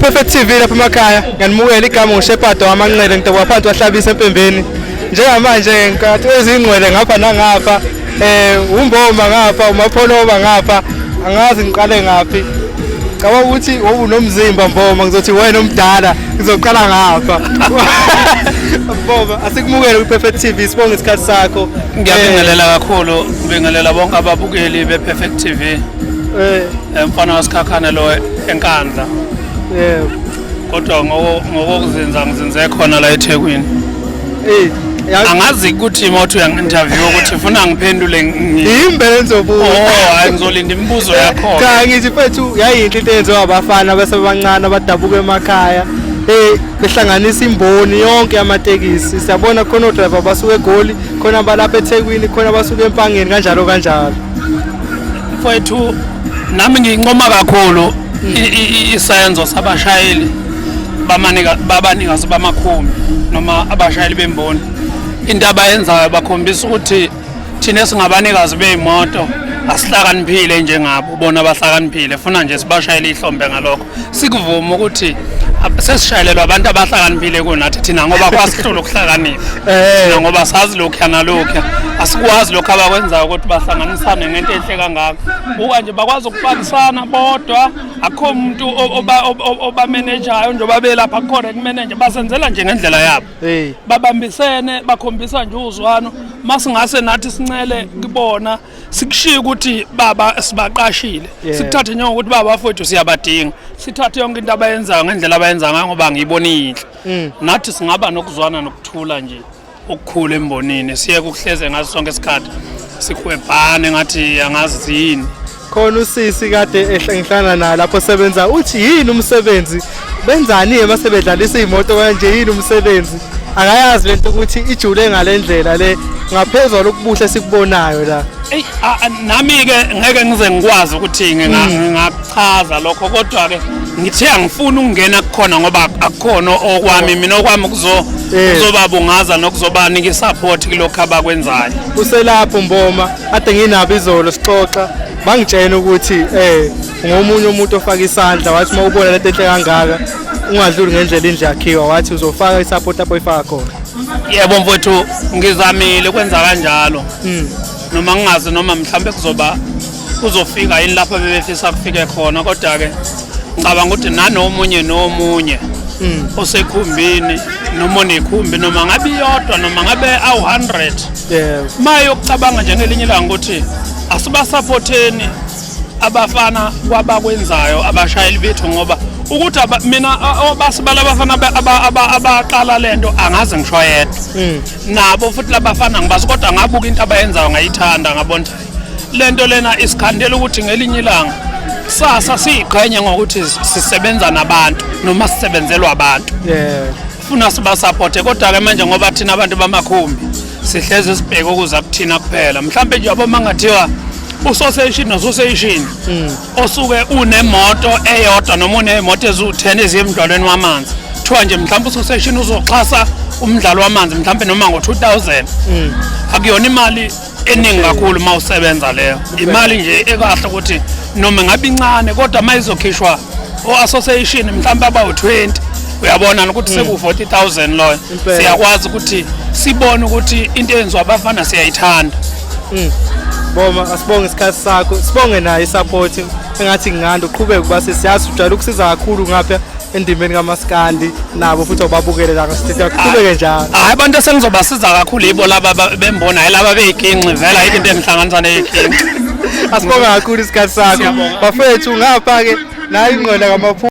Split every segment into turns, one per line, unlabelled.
Perfect TV lapha emakhaya. Ngiyanimukela, igama nguShepherd wamanqele, ngidokwa phansi wahlabisa empembeni. Njengamanje nkathi ezingcwele ngapha nangapha, uMboma ngapha, uMapholoba ngapha, angazi ngiqale ngaphi. Cabanga ukuthi wawunomzimba Mboma, ngizothi wena omdala, ngizoqala ngapha. Mboma, asikumukele ku-Perfect TV, sibonge isikhathi sakho.
Ngiyabingelela kakhulu, ngibingelela bonke ababukeli be-Perfect TV. Mfana wasikhakhane lo eNkandla.
Yebo.
Kodwa ngokokuzinza ngizinze khona la eThekwini. Angazi ukuthi uma uthi uyangi-interview ukuthi ufuna ngiphendule
Yimbele nizobuza.
Oh, hayi, ngizolinda imibuzo yakho.
Cha, ngithi mfethu yayinhle into eyenziwa abafana basebancane abadabuka emakhaya. Behlanganisa imboni yonke yamatekisi. Siyabona khona o-driver basuka eGoli, khona abalapha eThekwini, khona abasuka eMpangeni, kanjalo kanjalo.
Mfowethu, nami ngiyincoma kakhulu isenzo sabashayeli babanikazi bamakhumbi noma abashayeli bemboni. Into abayenzayo bakhombisa ukuthi thina singabanikazi bey'moto asihlakaniphile njengabo, bona bahlakaniphile. Funa nje sibashayele ihlombe ngalokho, sikuvume ukuthi sesishayelelwa abantu abahlakaniphile kunathi thina, ngoba kwasihlula ukuhlakanipha thina, ngoba sazi lokhuya nalokhuya, asikwazi lokhu abakwenzayo ukuthi bahlanganisane ngento enhle kangaka. Buka nje, bakwazi ukupakisana bodwa, akukho umuntu obamenejayo njengoba belapha, akukho rank manager, basenzela nje ngendlela yabo. Babambisene, bakhombisa nje uzwano. Masingase nathi sincele kubona, sikushiye ukuthi baba sibaqashile, sikuthathe njengokuthi baba bafowethu siyabadinga, sithathe yonke into abayenzayo ngendlela abayenza ngayo, ngoba ngiyibona iyinhle. Nathi singaba nokuzwana nokuthula nje okukhulu embonini, siyeke ukuhleze ngaso sonke isikhathi sihwebhane ngathi angazi yini.
Khona usisi kade ngihlangana naye lapho sebenza, uthi yini umsebenzi, benzani mase bedlalisa iy'moto kanje, yini umsebenzi? Akayazi lento ukuthi ijule ngale ndlela le, ngaphezulu lokubuhle esikubonayo la.
Eyi, nami-ke ngeke ngize ngikwazi ukuthi ngingachaza lokho, kodwa-ke ngithe angifuni ukungena kukhona ngoba akukhona okwami mina, okwami kuzobabungaza nokuzobanika i-support kulokhu abakwenzayo.
Uselapho Mboma, ade nginabo izolo sixoxa, bangitshena ukuthi ngomunye umuntu ofaka isandla, wathi uma ubona lento enhle kangaka ungadluli ngendlela indlu yakhiwa, wathi uzofaka i-support lapho oyifaka khona.
Yebo mfowethu, ngizamile ukwenza kanjalo. Noma ngingazi noma mhlambe kuzofika yini lapho bebefisa kufike khona, kodwa-ke ngicabanga ukuthi nanomunye nomunye osekhumbini noma onekhumbi, noma ngabe iyodwa noma ngabe awu-100, ma yokucabanga nje ngelinye ilanga ukuthi asibasaphotheni abafana kwabakwenzayo abashayeli bethu, ngoba ukuthi mina basibala abafana abaqala lento angaze ngisho yedwa. Nabo futhi labafana ngibazi, kodwa ngabuka into abayenzayo ngayithanda, ngabona lento lena isikhandela ukuthi ngelinye ilanga kusasa siyiqhenye ngokuthi sisebenza nabantu noma sisebenzelwa abantu. Funa sibasupporte, kodwa-ke manje ngoba thina abantu bamakhumbi sihlezi sibheke ukuza kuthina kuphela. Mhlampe nje yabo mangathiwa usosation nososation osuke unemoto eyodwa noma unemoto eziwu-10 eziye emdlalweni wamanzi, kuthiwa nje mhlawumbe usosation uzoxhasa umdlalo wamanzi mhlawumbe noma ngo-2000, akuyona imali eningi kakhulu uma usebenza leyo imali nje ekahle ukuthi noma ngabe incane, kodwa uma izokhishwa o-association mhlawumbe abawu-20, uyabona ukuthi seku-40,000 loyo. Siyakwazi ukuthi sibone ukuthi into eyenziwa abafana siyayithanda.
Boma, asibonge isikhathi sakho, sibonge nayo i-support engathi nginganda uqhubeke ukuba siyazi ujwayele ukusiza kakhulu ngapha endimeni kaMaskandi, nabo futhi awubabukele la, sithi aqhubeke njalo.
Hayi, abantu esengizobasiza kakhulu yibo laba bembona, hayi laba beyiginci, vele ayikho into engihlanganisa neyiginci.
Asibonge kakhulu isikhathi sakho.
Siyabonga.
Bafethu, ngapha-ke nayo ingqwele kaMaphu.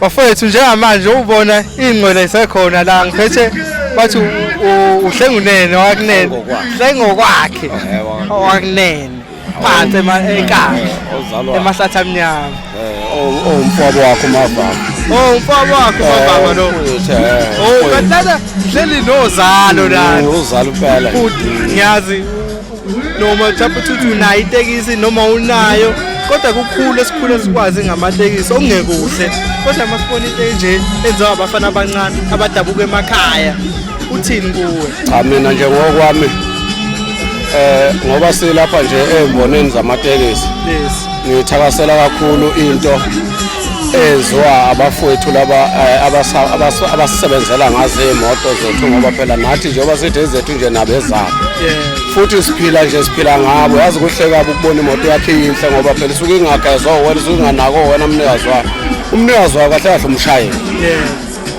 Bafowethu njengamanje ubona ingqwele isekhona la ngiphethe bathi uHlengunene wakunene Hlengokwakhe wakunene phansi enkandla emahlathi amnyama
owumfowabo wakho umavava.
Oh umfowabo wakho umavava lo. Oh kanti lana ngihleli nozalo lana.
Uzalo impela.
Futhi ngiyazi noma mhlawumbe uthi unayo itekisi noma unayo kodwa kukhulu esikhulu esikwazi ngamatekisi okungekuhle kodwa uma sibona into enje enziwa abafana abancane abadabuka emakhaya uthini kuwe?
Cha mina nje ngokwami ngoba silapha nje emboneni zamatekisi.
Yes.
Ngithakasela kakhulu into eziwa abafowethu laba abasebenzela ngazo iy'moto zethu ngoba phela nathi njengoba sithi ezethu nje nabo ezabo. Futhi siphila nje siphila ngabo. Yazi kuhle kabi ukubona imoto yakho iyinhle ngoba phela isuke ingagezwa wena, isuke inganako wena mnikazi wayo. Umnikazi wayo kahle kahle umshayeli.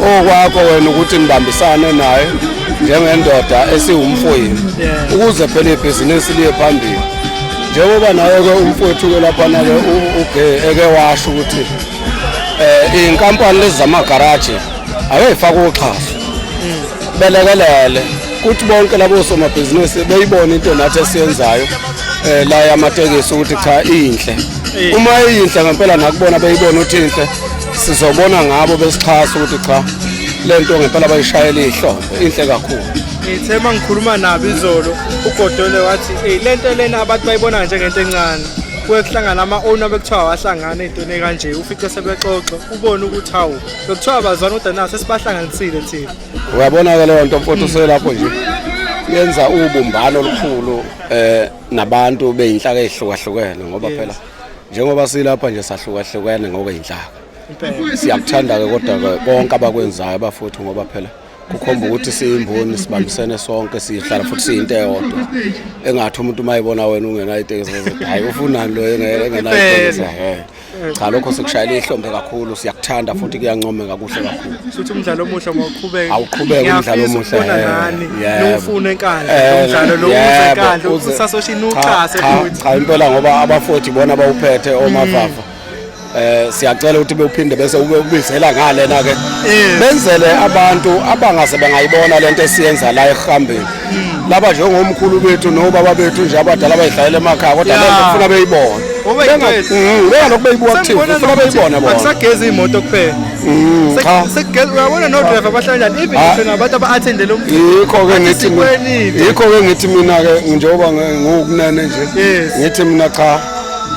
Okwakho wena ukuthi nibambisane naye njengendoda esiwumfowenu ukuze phela ibhizinisi liye phambili. Njengoba naye-ke umfowethu-ke laphana-ke uGe eke washo ukuthi iy'nkampani lezi zamagaraji ake y'fake uxhaso belekelele kuthi bonke labo somabhizinisi beyibone into nathi esiyenzayo la yamatekisi ukuthi cha inhle. Uma iyinhle ngempela nakubona beyibona ukuthi inhle, sizobona ngabo besixhasa ukuthi cha lento ngempela bayishayela ihlombe, inhle kakhulu.
Ngithe uma ngikhuluma nabo izolo uGodole wathi hey lento lena abantu bayibona njengento encane, kuye kuhlangana ama-owner bekuthiwa wahlangana ey'ntweni kanje, ufice sebexoxa ubone ukuthi hawu bekuthiwa abazwana kodwa naso sesibahlanganisile thina.
Uyabona-ke leyo nto mfowethu uselapho nje yenza ubumbano olukhulu nabantu beyinhlaka ey'hlukahlukene ngoba phela njengoba silapha nje sahlukahlukene ngokwey'nhlaka. Siyakuthanda-ke kodwa-ke konke abakwenzayo abafowethu ngoba phela kukhomba ukuthi siyimboni sibambisene sonke sihlala futhi siyinto eyodwa engathi umuntu uma ebona wena ungenayo itekisi uzothi hayi ufunani lo engenayo itekisi. Cha lokho sikushayela ihlombe kakhulu, siyakuthanda futhi kuyancomeka kuhle kakhulu.
Futhi umdlalo omuhle mawuqhubeke.
Awuqhubeke umdlalo omuhle.
Ngiyafisa nani niwufune enkandla umdlalo lo uze enkandla usasoshini uxhase futhi.
Cha impela ngoba abafowethu bona abawuphethe omavafa. Siyacela ukuthi bewuphinde bese ube ubizela ngalena ke benzele abantu abangase bangayibona lento esiyenza la ehambeni. Laba njengomkhulu bethu nobaba bethu nje abadala abayidlalela emakhaya kodwa lento kufuna beyibone. Bengalokhu beyibuka kuTV, kufuna beyibone bona.
Akusagezi imoto kuphela. Sekugeza uyabona no driver abahlala njani even ngisho nabantu aba-attendele umcimbi.
Yikho-ke ngithi mina-ke njengoba ngukunene nje ngithi mina cha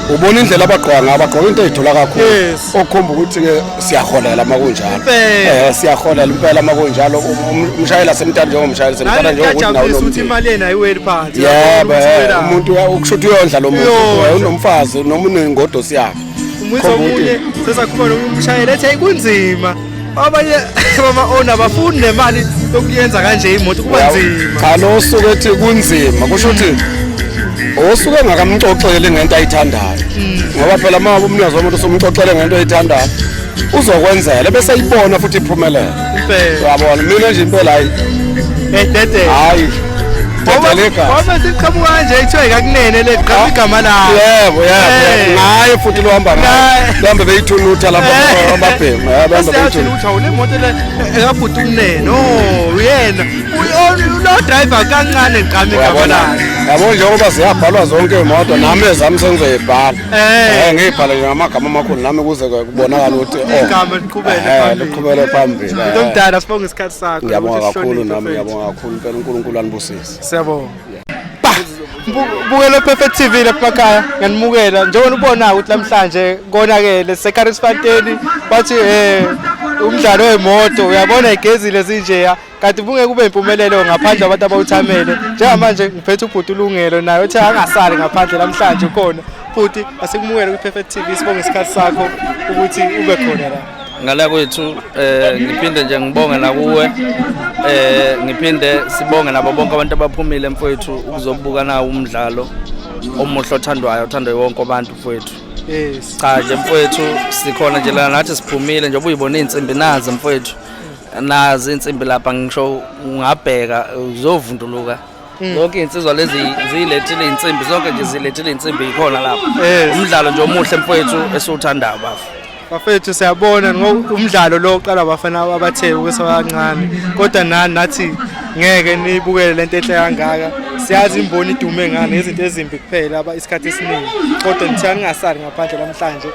ubona indlela abagqoka ngayo, bagqoka into ey'dula kakhulu okukhomba ukuthi-ke siyaholela uma kunjalo. Siyaholela impela uma kunjalo. Umshayeli asemthanda njengomshayeli semthanda njengokuthi nawe
unomndeni. Imali yena ayiweli phansi.
Yebo, umuntu ukusho ukuthi uyondla lo muntu, unomfazi noma unengodosi yakhe.
Umuzwa omunye sesakhuluma nomshayeli ethi kunzima. Abanye bama-owner abafuni nemali yokuyenza kanje imoto kuba nzima.
Cha lo osuke ethi kunzima kusho ukuthi osuke engakamxoxeli ngento ayithandayo. Ngoba phela uma umnikazi womuntu usumxoxele ngento ayithandayo uzokwenzela bese ayibona futhi iphumelela. Uyabona mina nje impela hayi.
Edede.
Hayi.
Ngoba siqhamuka kanje kuthiwa ikakunene le qhamuka igama lakho.
Yebo, yebo. Ngaye futhi lohamba ngaye. Lohamba beyithunutha lapha ababhemi. Bahamba beyithunutha.
Uthi awule moto le ekabhuti ukunene. Oh, uyena. Lo driver kancane qhamuka igama lakhe.
Yabo njengoba ziyabhalwa zonke imoto nami ezami sengizoyibhala. Ngiyibhale nje ngamagama amakhulu nami kuze kubonakala ukuthi
igama liqhubele phambili.
Liqhubele phambili.
Ntomdala sibonga isikhathi sakho.
Ngiyabonga kakhulu nami, ngiyabonga kakhulu impela uNkulunkulu anibusise.
Siyabonga. Bukela Perfect TV lapha ekhaya, ngiyanimukela njengoba ubona ukuthi namhlanje konakele seCarisfontein bathi umdlalo wemoto uyabona igezile zinjeya kanti bungeke kube impumelelo ngaphandle abantu abawuthamele. Njengamanje ngiphethe ubhuti Ulungelo naye uthe angasali ngaphandle namhlanje ukhona futhi asikumukele kwi-Perfect TV, sibonge isikhathi sakho ukuthi ube khona la.
Ngala kwethu ngiphinde nje ngibonge nakuwe, ngiphinde sibonge nabo bonke abantu abaphumile mfowethu ukuzobuka nawo umdlalo omuhle othandwayo, othandwa wonke abantu mfowethu.
Yes.
Cha nje mfowethu sikhona nje la nathi siphumile njengoba uyibona insimbi nazi mfowethu. Nazi insimbi lapha ngisho ungabheka uzovunduluka. Zonke insizwa lezi zilethile insimbi, zonke nje zilethile insimbi ikhona lapha. Umdlalo nje omuhle mfowethu esiwuthandayo bafo.
Bafethu siyabona umdlalo lo uqala abafana abathe ukusebancane kodwa nani nathi ngeke nibukele lento enhle kangaka. Siyazi imboni idume ngani izinto ezimbi kuphela isikhathi esiningi kodwa nithiya ningasali ngaphandle namhlanje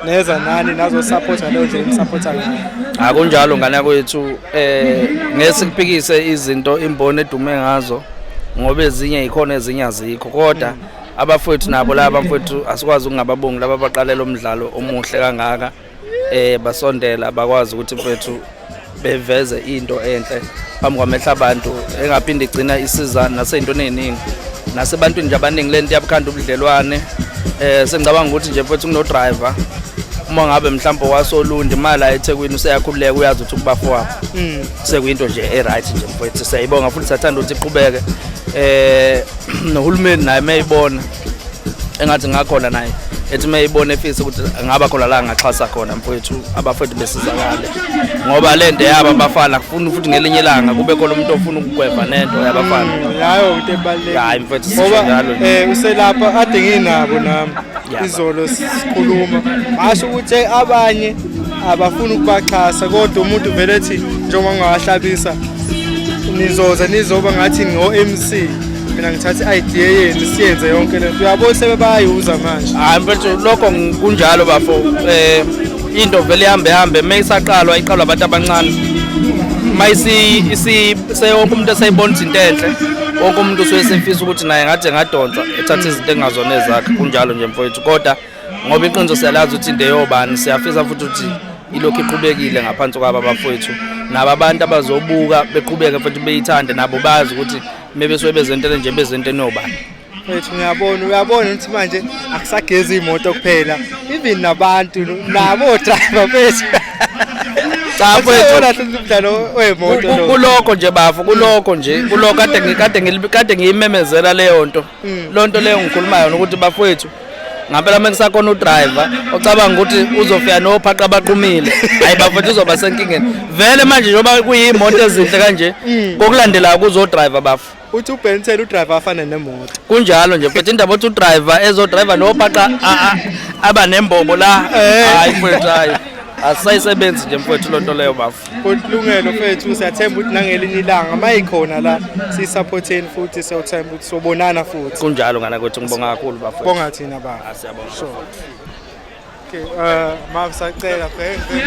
neza nani nazosupporta leyo ndlela enisupporta ngayo.
Akunjalo ngane yakwethu, ngeke sikuphikise izinto imboni edume ngazo ngoba ezinye ikhona ezinye azikho, kodwa abafowethu nabo laba mfowethu asikwazi ukungababongi laba abaqalela umdlalo omuhle kangaka, basondela bakwazi ukuthi mfowethu beveze into enhle phambi kwamehla abantu engaphinde igcina isiza nasey'ntweni ey'ningi nasebantwini nje abaningi. Lento yabukhanda ubudlelwane, sengicabanga ukuthi nje mfowethu kuno-driver uma ngabe mhlawumbe wasoLundi imali la eThekwini useyakhululeka, uyazi ukuthi kubafowabo sekuyinto nje e-right nje mfowethu. Siyayibonga futhi siyathanda ukuthi iqhubeke, nohulumeni naye mayibona engathi ngakhona naye ethi mayibona efisa ukuthi ngaba khona la ngaxhasa khona mfowethu, abafowethu besizakale ngoba lento yabo abafana kufuna futhi ngelinye ilanga kube khona umuntu ofuna ukugweva nento yabafana.
Yayo into ebalulekile.
Hayi mfowethu, sisho
ngoba
njalo nje.
Uselapha ade nginabo nami izolo sikhuluma ngasho ukuthi abanye abafuni ukubaxhasa kodwa umuntu vele ethi njengoba ngingawahlabisa nizoza nizoba ngathi ngo-MC, mina ngithatha i-idea yenu siyenze yonke lento, uyabo sebebayuza manje.
Hayi mfethu, lokho kunjalo bafo, into vele ihambe hambe mayisaqalwa iqalwa abantu abancane, mayisi isi seyonke umuntu eseyibona ukuthi into enhle, wonke umuntu usuke esefisa ukuthi naye ngathi engadonsa ethatha izinto engazona ezakhe. Kunjalo nje mfowethu, kodwa ngoba iqiniso siyalazi ukuthi into eyobani, siyafisa futhi ukuthi ilokhu iqhubekile ngaphansi kwabo abafowethu nabo abantu abazobuka beqhubeke futhi beyithande nabo bazi ukuthi mebesuke bezentele nje bezenteni yobani.
Mfethu ngiyabona, uyabona ukuthi manje akusagezi imoto kuphela, even nabantu nabo driver mfethu.
Cha mfethu.
Uyabona umdlalo wemoto lo.
Kulokho nje bafo, kulokho nje, kulokho kade ngiyimemezela leyo nto. Lonto leyo ngikhuluma yona ukuthi bafowethu ngampela uma kusakhona udriver ocabanga ukuthi uzofika nophaqa abaqhumile, hayi bafowethu uzoba senkingeni vele manje njengoba kuyimoto ezinhle kanje, kokulandelayo kuzodriver bafo.
Uthi uBentel udriver afane nemoto.
Kunjalo nje mfethu, indaba othi udriver ezodriver nophaqa aba nembobo la, hayi mfethu, hayi asisayisebenzi nje mfethu lonto leyo bafo.
Kulungelo mfethu, siyathemba ukuthi nangelinye ilanga mayikhona la sisupporteni futhi siyathemba ukuthi sobonana futhi.
Kunjalo ngana kwethu, ngibonga kakhulu bafethu.
Bonga thina baba.
Siyabonga.
Sure. Okay, ma sacela bheke.